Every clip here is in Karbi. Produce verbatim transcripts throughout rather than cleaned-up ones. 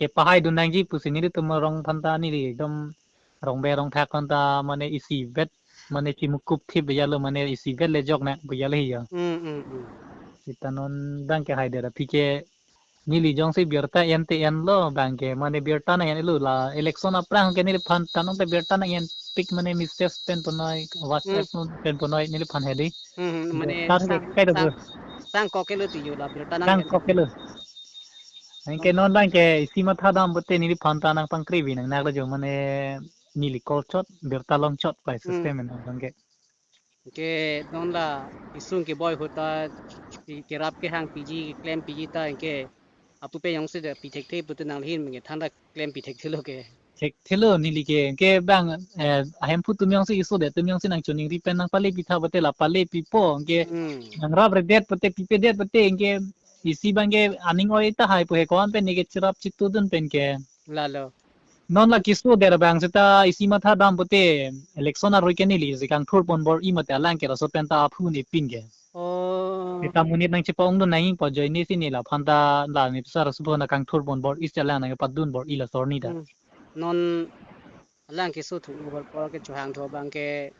kepahai dun nangji pusi nelitum arong aphanta neli ekdom rongbe rongthak aphanta mane isivet mane chimukup thip bejalo mane isivet le jok nang bejalo hi ya. Hmm, hmm, hmm. Sita non abang ke hai dera aphi ke neli jongsi birta en te enlo abang ke mane birta nang enlo la election aphrang ke neliphan ta non ta birta nang enpik mane message pen punoi WhatsApp Hmm. non pen punoi neliphan hedi. Hmm, hmm, mane Sar ke sang, kai da sang, bu. Sang kok kelo tiyo la birta nang Sang en. Kok kelo. Anke non abang ke isi matha dam pute neliphan ta nangpangkrevi nang naklo jo mane neli call chot birta long chot pai Hmm. System en abang ke. Ke non la isung keboi ahut ta ki-, kerap kehang piji, klem piji ta ke apu pe jongsi da pi thekthe pute nanghin menge thangta klem pi thekthelo ke. Thekthelo neli ke, ke abang, eh, ahemphu atum jongsi iso de atum jongsi nangchoningri pen nangpale pitha pute la pale pipo, ke Hmm. nangrap redet pute pipedet pute, ke isi abang ke aning oi tahai pu he ko-an pen neke chirap chitudun pen ke. Lalo. Non la kiso der abang seta isi matha dam pute election arui ke neli si kangthur pon bor-i mate alang ke laso pen ta aphu ne pin ke. Oh. Seta monit nangchepa-ongdun nangji pu ajoine si neliphan ta la ne pisar supo na kangthur pon bor-i si alang nangpadun bor-i la sor ni ta. Hmm. Non alang kiso thu bor por ke chohang tho abang ke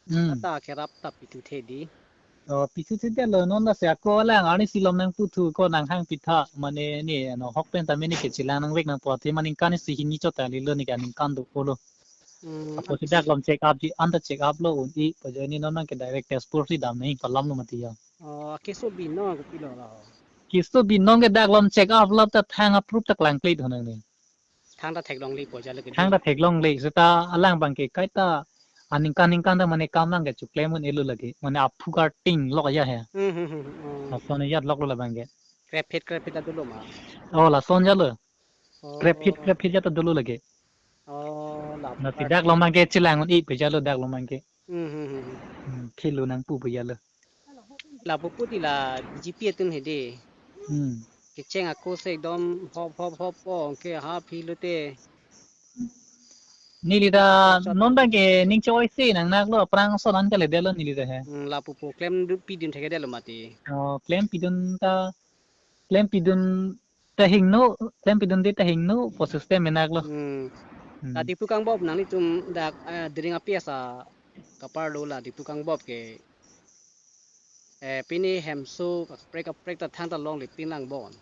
Hmm. Ata kerap ta pithu the di. Oh, pithu the lo non la se ako alang arni silom nangputhu ko nanghang pitha mane ni no hok pen ta mene ke chilang nangvek nangpo the mane ningkan isi hini chot ta lilo ni ka ningkan do-olo. Hmm, Apo si dak lom check up di anta check up lo un-i pu ajoine non abang ke direct test por si dam nangji pu alam lo mati ya. Oh, keso binong kopilo la. Keso binong ke dak lom check up lap ta thang approve ta klangkle do nang ni. Thangta theklongle pu jalo ke. Thangta theklongle seta alang abang ke kaita aningkan ningkan ta mane kam nang ke chuklem un-elo lake. Mane aphu karting lok aja he. Hmm, hmm, hmm, hmm. Oh. Lason ajat loklo la abang ke. Krephet krephet ta dolo ma. Oh, lason jalo. Oh. Krephet krephet jat ta dolo lake. Oh, la. Na si dak lom abang ke chilang un-i pu jalo dak lom abang ke. Hmm, hmm, hmm, hmm. Hmm, khelo nangpu pu jalo. La pupu ti la B J P atum hedi. Hmm. Kecheng ako se ekdom hop hop hop po ke ha phi lote. Neli ta Chot. Non abang ke ning choi se nang naklo aphrang ason an kale delo neli ta he. Hmm, la pupu klem du pidun thekdelo mati. Oh, klem pidun ta klem pidun ta hingno, klem pidun de ta hingno pu system menaklo. Hmm. Hmm. La Diphu kangbop nanglitum dak, eh, Dering api asa kaparlo la Diphu kangbop ke, eh, pini hemso kaprek kaprek ta thangta longle pin lang bon.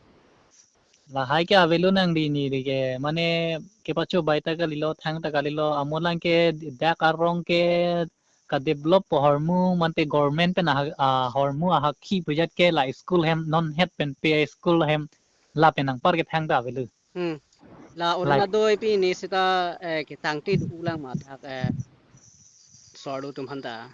Lahai ke avelo nang di neli ke mane kepachobai ta kalilo thangta kalilo amo lang ke dak arong ke ka develop po ahormu mante government pen aha, ahormu ahakhi pujat ke la school hem non het pen pe school hem lapen nangpar ke thangta avelo. Hmm. La Like Orunodoi pini seta, eh, ketangte do-o lang ma dak, eh, sordo atum aphanta.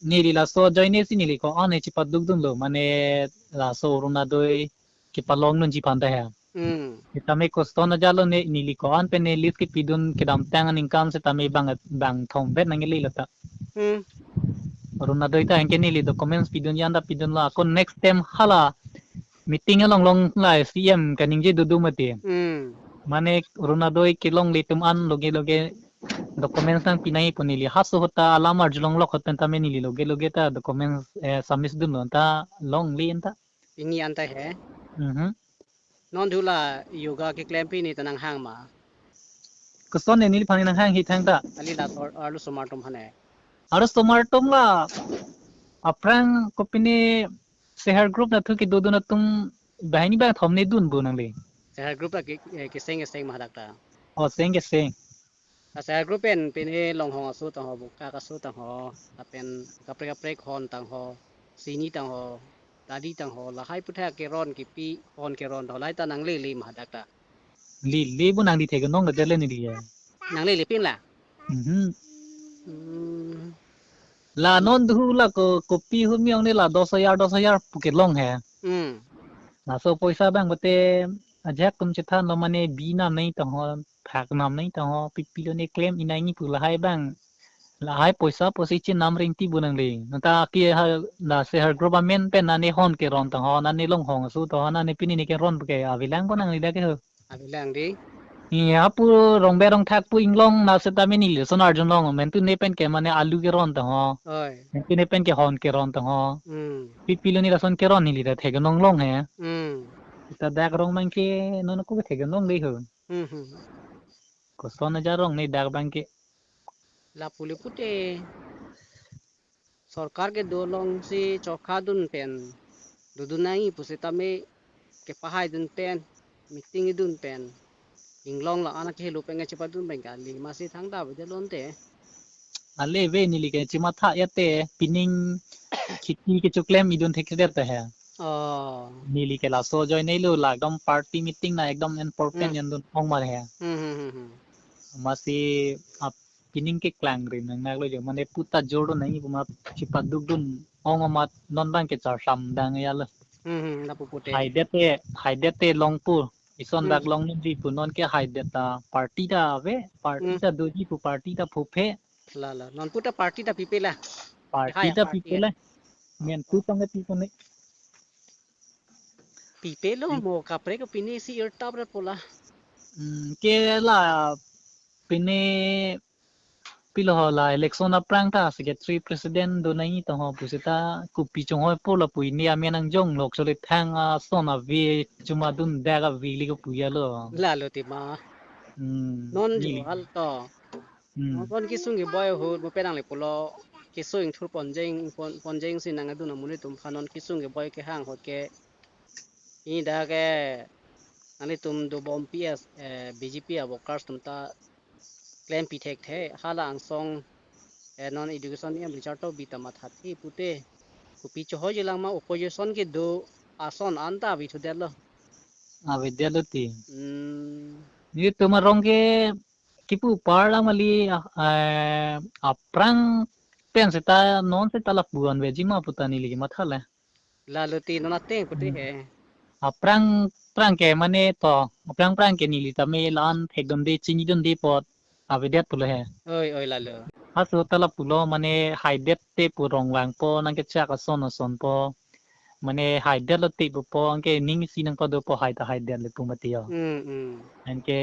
Neli laso ajoine si neli ko-an ne chepadukdunlo mane laso Orunodoi kepalongdunji aphanta he. Hmm. Sitame koson ajalo ne neli ko-an pen ne list kepidun kedamtang aningkan sitame bang bang thom vet nangkele lata. Hmm. Orunodoi ta anke neli documents pidun anta pidunlo ako next time hala meeting along long la C M kaningje dudu mati. Hmm. Mane Orunodoi kelongle atum an loge loge documents nangpi nangji pu neli haso ahut ta alam arjulong lok ahut pen tame neli loge loge ta documents, eh, submit dunlo ta longle anta. Pini anta he. Mhm. Non dula yoga keklem pini ta nanghang ma. Koson ne neliphan nanghangji thangta. Kali la sor arlosomar atum aphan he. Arlosomar atum la aphrang kopine Seher group nathu kedodun atum banghini bang thom ne dunpo nangli. Seher group la ke, eh, keseng keseng ma dak ta. Oh, seng keseng. Asa group pen pine Longhong aso tangho, Bukak aso tangho, lapen kaprek kaprek Hon tangho, Sini tangho, Dadi tangho, lahai aputhak keron kepi, Hon keron tangho, lahai ta nanglele ma dak ta. Lele bo nangli theklong ke dele neli ya. Nanglele pin la? Mhm. Hmm. La non dula ko kopi humi ong ne la dos hajar dos hajar pu kelong he. Hmm. Laso poisa bang pute ajahak atum chethanlo mane bi nam nangji tangho, phak nam nangji tangho, pipilo ne klem-i nangji pu lahai bang. Lahai poisa pusi chenam ringti bu nangle. Nata ki ha la Seher group amen pen nane Hon keron tangho, nane Longhong aso tangho, nane pini ne keron pu ke avelang ko nangli dak ke ho. Avelang di. Iya pu rongbe rongthak pu inglong na setame neli lason arjulong mentu ne pen ke mane alu keron tangho. Oi. Mentu ne pen ke Hon keron tangho. Hmm. Pipilo ne lason keron neli ta theklong long he. Hmm. Seta dak rong abangke non ako kethek dun longle ho. Hmm, hmm. Koson aja rong ne dak abangke. Lapu le pute sorkar kedo alongsi chokha dun pen dodun nangji pusitame kepahai dun pen, meeting dun pen, inglong la anak kehelo pen kachepadun pen kali, masi thangta avedet lonte. Ale ave, neli ke chematha ya te, pining kheti kechoklem idun thekthedet ta he. Oh. Neli ke laso ajoine lo, la ekdom party meeting na ekdom important, hmm, yan dun ong mar he. Hmm, hmm, hmm, hmm. Masi ap pining keklang ri nang nak lo jo, mane puta jor do nangji pu ma chepaduk dun ong amat non abangke charham dang ya lo. Hmm, hmm, lapu pute. Haidet te, haidet te longpo. Ison, hmm, dak longnangji pu non ke haidet ta party ta ave, party, hmm, ta doji pu party ta phuphe. La la. Non puta party ta pipe la. Party, hai, ta party pipe la. Men tu tong ke pipe ne. Pipe lo mo kaprek pine si irtap re pola. Hmm, ke la pine pilo ho la election aphrang ta secretary president do nangji tong ho pusita kopi chonghoi po lapu ini amen nangjong lok chole thang ason ave chuma dun dak ave li ko puya lo. Lalo ti ma. Hmm, non neli. Jual to. Hmm. Non kesung keboi ahut mo penang le pulo kesung thur ponjeng pon, ponjeng si nangdun amonit atum aphan non kesung keboi kehang ahut ke ini dak ke nanglitum dobom P S, eh, B J P a workers atum ta klempi thekthe, hala angsong, eh, non education E M Richard Tokbi ta mathathe pute. Kopi chohoi jilang ma opposition kedo ason anta avi thudet lo. Avedet lo ti. Hmm. Nelitum arong ke kipu par lang mali, ah, eh, aphrang pen seta non seta lapu-an veji ma puta neli kematha le. Lalo ti non ateng pute, hmm, he. Aphrang phrang ke mane to, aphrang phrang ke neli tame la-an thekdunde chinidunde apot avedet pulo he. Oi, oi, lalo. Haso ta lapulo mane haidet te pu rong vangpo nangkechak ason ason po. Mane haidet lo te pupo anke ning isi nangpado po hai ta haidet le pu mati yo. Hmm, hmm. Anke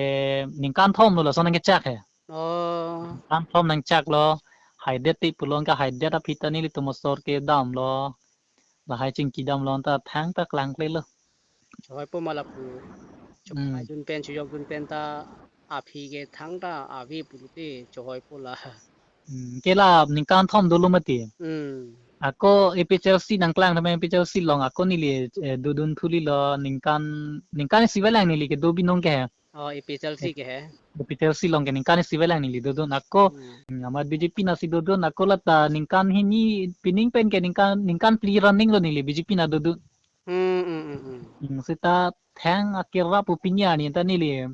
ningkan thom lo lason nangkechak he. Oh. Ningkan thom nangchak lo. Haidet te pulo anke haidet aphi ta nelitum asor kedam lo. Lahai chingki dam lo anta thangta klangkle lo. Chohoi po ma lapu. Chok, hmm, hai dun pen, chojok dun pen ta aphi ke thangta avi pulote chohoi po la. Hmm, ke la ningkan thom dolo mati. Hmm. Ako A P H L C nangklang tame A P H L C along ako neli, eh, dodun thuli lo ningkan, ningkan isi velang neli kedo binong ke he. Oh, A P H L C ke he. A P H L C along ke ningkan isi velang neli dodun ako. Hmm. Hmm, amat B J P nasi dodun ako lata ningkan hini pining pen ke ningkan, ningkan phli running lo neli B J P na dodun. Hmm, hmm, hmm, hmm. Hmm, seta thang akerap pu pini ani ta neli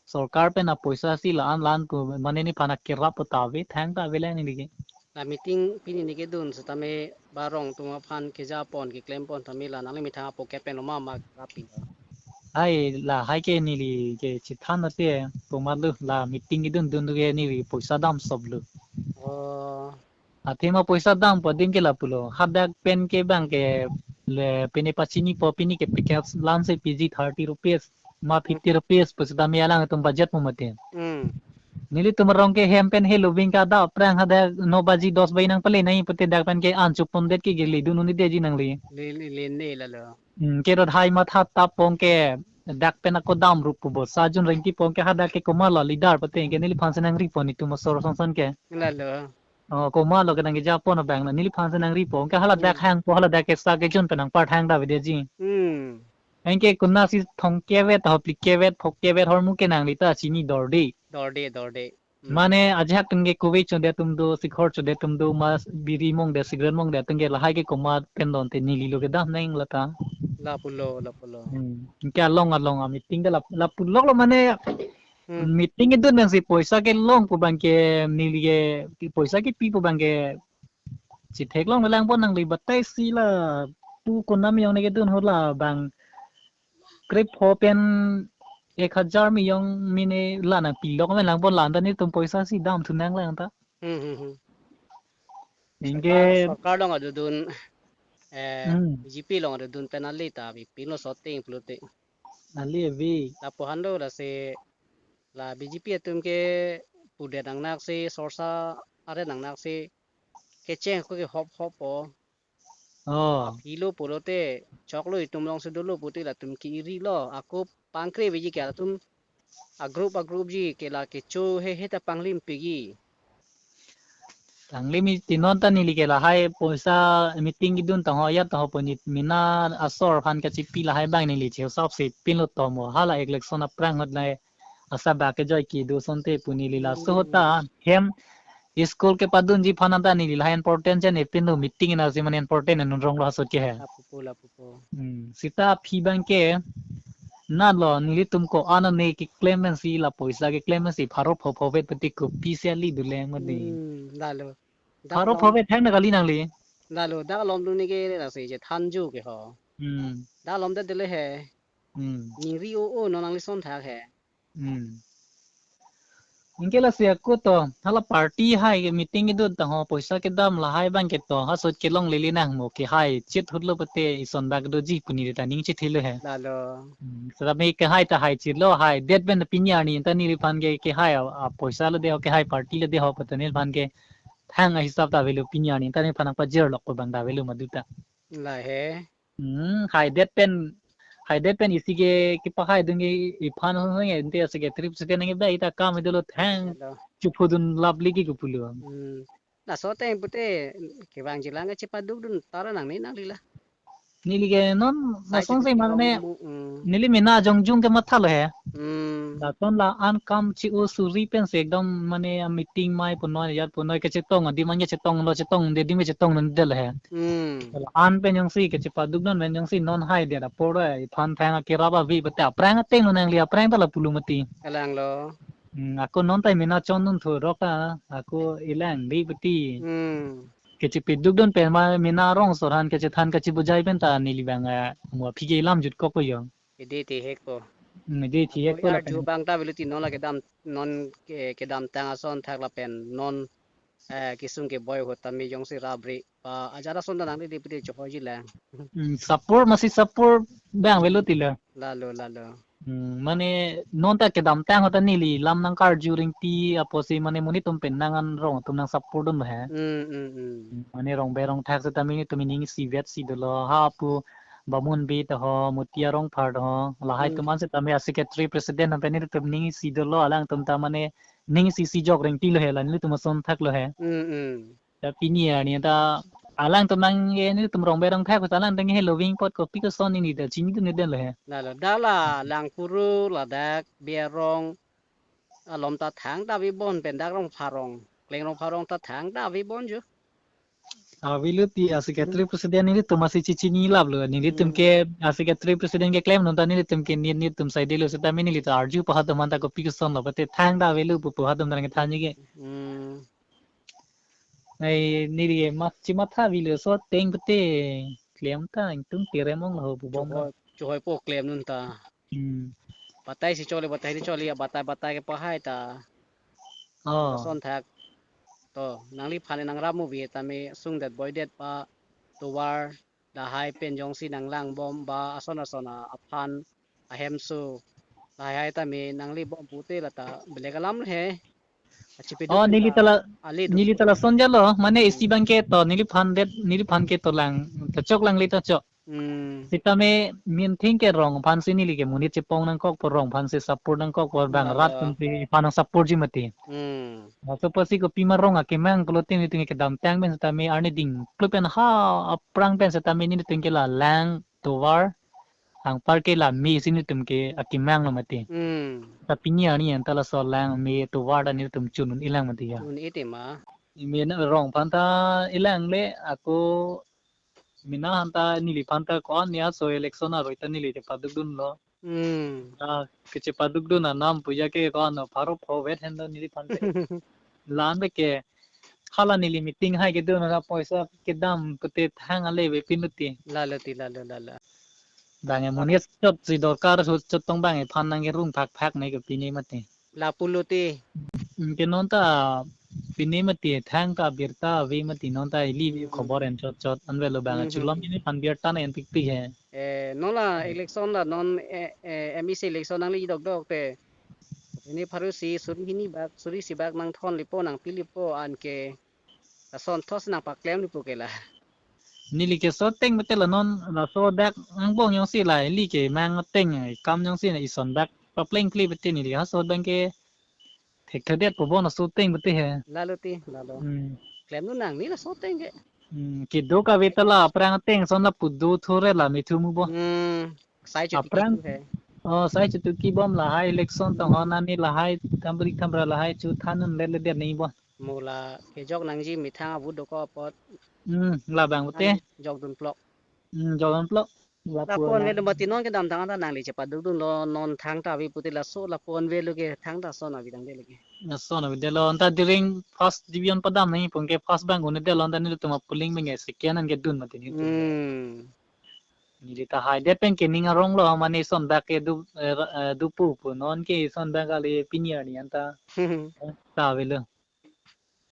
sorkar pen apoisa si la-an la-an pu mane nephan akerap pu ta ave thangta avelang neli ke. La meeting pini neke dun setame ba rong atum aphan keja pon keklem pon tame la nangli methang apocket pen lo ma ma kerap pi. Hai lahai ke neli ke chethan ate komat lo la meeting idun dun ke neli poisa dam sop lo. Oh. Athema poisa dam pu adim ke lapulo. Hadak pen ke abang ke le pine pachini po pini ke package lam se P G thirty rupees ma fifty rupees pu seta me alanglitum budget mo mati. Hmm. Nelitum arong ke hem pen helo bing ke dak aphrang hadak no baji dos baji nangpale nai pute dak pen ke an chupon det ke gele dun uni deji nangli. Le le le ne lalo. Hmm, ke rot hai matha ta pon ke dak pen ako dam rup pu bo sa jun rengki pon ke hadak ke komat lo leader pute ke neliphan se nangri pon itum asor son son ke. Lalo. Oh, komat lo ke nangkeja pon abang na neliphan se nangri pon ke hala dak, hmm, hang po hala dak ke sa ke jun pen nangpar thang ta avedeji. Hmm. Anke konatsi thomkep vet, hoplikep vet, phokkep vet hormu ke nangli ta chini dorde. Dorde, dorde. Hmm. Mane ajahak atum ke kove chodet atum do, sikhor chodet atum do, ma biri mongdet, cigarette mongdet atum ke lahai ke komat pen donte neli lo kedam nang lata. Lapulo, lapulo. Hmm. Anke along along a meeting ke lap, lapulo lo mane, hmm, meeting idun nang si poisa kelong pu abang ke neli ke poisa kepi pu abang ke chetheklong lang pon nangli batai si la pu konam yong ne kedun ho la abang krep ho pen ek hajar mi yong mine la nangpilok me lang pon la anta netum poisa si dam thu nang lang ta. Hmm, hmm, hmm. Anke sorkar, sorkar along adodun, eh, hmm, B J P along adodun pen ale ta bi pin lo soting pulote. Ale ave. Lapu han do lasi la B J P atum ke pudet nangnak si sorsa are nangnak si kecheng ko ke hop hop po. Oh. Aphi lo pulote choklo, itum alongsi dolo pute latum ke-iri lo. Ako pangkre veji ke latum a group a group ji ke la kecho he he ta panglimpikji. Tanglim i ti non ta neli ke lahai poisa meeting kedun tangho ya tangho pu neli mena asor aphan kachipi lahai abang neli cheu sap si pinlo tomo hala election aphrang ahut lahai asabak kejoi kedo asonte pu neli laso ahut ta Hmm. hem school kepadunji aphan ta neli lahai important chen epinlo meeting na si mane important anun rong lo hasot ke he. Lapupo, lapupo. Hmm, seta aphi abang ke na lo nelitum ko-an ne keklem pensi la poisa keklem pensi pharo pho pho vet pute kopisi ali dule mati. Hmm, lalo. Dak Pharo pho alom, vet thang na kali nangli. Lalo, dak alom dun ke lasi je thanju ke ho. Hmm. Dak alom det dele he. Hmm. Ningri o o non nangli ason thak he. Hmm. Anke lasi ako to, hala party hai ke meeting kedun tangho poisa kedam lahai abang ke to, hasot kelong lele nang mo kehai chit ahut lo pute ison bak doji pu neli ta ning chithilo he. Lalo. Hmm, seta me kehai ta hai chit lo, hai det pen pini arni ta neliphan ke kehai a, a poisa lo de ho, kehai party lo de ho pute neliphan ke thang ahisap ta avelo pini arni ta neliphan nangpajir lok pu abang ta avelo madu ta. La he. Hmm, hai det pen, hai det pen isi ke kepahai dung ke iphan hong hong ente ase ke trip sete nang ba ita kam dolo thang Lalo. Chuphodun lap ligi ke pulo. Hmm. Laso ateng pute kevang jilang ke chepaduk dun tara nangne nangli la. Neli ke non Sai lasong si se mane mu, hmm. Neli mena jongjung ke matha lo he. Hmm. Lason la an kam chi o suri pensi ekdom mane a meeting mai punoi yat punoi kechetong adim an kechetong lo chetong de dim chetong non de lo he. Hmm. La an pen jongsi kechepaduk non pen jongsi non hai de apor iphan thang akirap avi pute aphrang ateng lo nangli aphrang ta la pulo mati. Kalang lo. Hmm, ako non ta mena chon dun thurok ta ako ilang di pute. Hmm. Kechepeduk dun pen ma mena rong asor aphan kechethan kachebujai pen ta neli abang a mo aphi ke ilam jut kok ko yo. Ede te hek ko. Hmm, ede te hek Ako ko la arju pen. Abang ta avelo ti non la kedam non ke kedam tang ason thak lapen non eh kesung keboi ahut tame jongsi rabri pa ajat ason ta nangli di pute chohoji la. Hmm, support masi support abang avelo ti la. Lalo lalo. Hmm, mane non ta kedam tang ahut ta neli lam nangkarju ringti apotsi mane monit atum pen nang an rong atum nang support dun he. Hmm, hmm, hmm. Hmm, mane rong berong thak seta mane itum ning isi vet si dolo ha pu Bamun Bey ta ho, Mutia Rongphar ta ho, lahai Hmm. Atum an seta me a secretary president pen itum ning isi dolo alangtum ta mane ning isi isi jok ringti lo he la nelitum ason thak lo he. Hmm, hmm. Ta pini arni ta alangtum nang ke nelitum rong berong thak ta alangtum ke he loving pot kopi koson neli ta chinidun den lo he. Lalo dak la Langpuru ladak Berong alom ta thang ta avepon pen dak Rongpharong. Kleng Rongpharong ta thang ta avepon jo. Avelo ti a secretary president nelitum masi chechini lap lo nelitum Hmm. Ke a secretary president keklem non ta nelitum ke nit nelitum sai de lo seta me neli ta arju pa hatum an ta kopi koson lo pute thang ta avelo pu pu hatum ta nang thanji ke. Hmm. Ai neli ke mat chi matha avelo so ateng pute klem ta ingtung terem ong lo pu bom lo. Chohoi, chohoi po klem nun ta. Hmm. Batai si chole, batai si chole, batai, batai kepahai ta. Oh. Ason thak. To, nangliphan nangram movie tame sungdet boidet pa tovar lahai pen jongsi nanglang bom ba ason ason a aphan ahemso lahai hai tame nangli bom pute la ta belek alam he. Achipi Oh, duk neli ta la, ali duk. Neli ta lason jalo, mane isi Hmm. Abang ke to, neliphan det, neliphan ke to lang, ta chok lang le ta chok. Hmm. Sitame minthing ke rong aphan si neli ke monit chepong nangkokpo rong aphan si support nangkokpo bang Lalo. Rat atum si aphan nang support ji mati. Hmm. Laso apotsi kopima rong akemang pulote nelitum kedam tang pen sitame arni ding klu pen ha aphrang pen sitame nelitum ke la lang tovar angpar ke la me si nelitum ke akemang lo mati. Hmm. Ta pini arni an ta laso lang me tovar ta nelitum chun un-e lang mati ya. Un-e tema. Me na rong aphan ta ilang le ako mena aphan ta neliphan ta ko-an ya so election aroi ta neli chepaduk dunlo. Hmm. Ah, kechepaduk dun anam puya ke ko-an pharo pho vet hen do neliphan te. La-an be ke hala neli meeting hai kedun ra poisa kedam pute thang ale ve pin ti. Lalo ti lalo lalo. Bang e monit chot si dorkar ahut chot tong bang ephan nang kerung phak phak ne ke pini mati. Lapulo ti. Hmm, ke non ta pini mati thang ta birta ave mati non ta ili Hmm. Khobor en chot chot anvelo bang Hmm, hmm, chulom hmm. Neliphan birta na en pikpik he. Eh, non la Eh. Election la non eh, eh, M E C election nangli dokdok te. Pini pharo isi suri hini bak suri isi bak nangthon lipo nangpi lipo anke lason thos nangpaklem lipo ke la. Neli ke so ateng mate la non laso dak angbong jongsi la ili ke mang ateng, eh, kam jongsi na ison dak papleng kli mate neli ha so abang ke thekthedet po bon laso ateng mate he. Lalo ti, lalo. Hmm. Klemdun nang ni laso ateng ke. Hmm, kedo kave ta la aphrang ateng ason lapu do thore la me thu mu bo. Hmm. Sai chuti aphrang kitu he. Oh, sai chuti kibom lahai election tong hon ani lahai tambri tambra lahai chu thanun le le dia ni bo. Mo la kejok nangji methang abu doko apot. Hmm, labang mate. Nang jokdun plok. Hmm, jokdun plok. Lapu-an lapu-an ve lo mati non kedamtang ta nangli chepadukdunlo non thangta ave pute laso lapu-an ve lo ke thangta ason avedetlo ke. Ason avedetlo anta during first division padam nangji pu ke first abang un-edetlo anta nelitum apolling abang ke second an kedun mati nelitum. Hmm. Neli ta haidet pen ke ning arong lo mane ason dak kedo, eh, ra-, eh, dopo pu non ke ason abang kali pini arni anta. Ta avelo.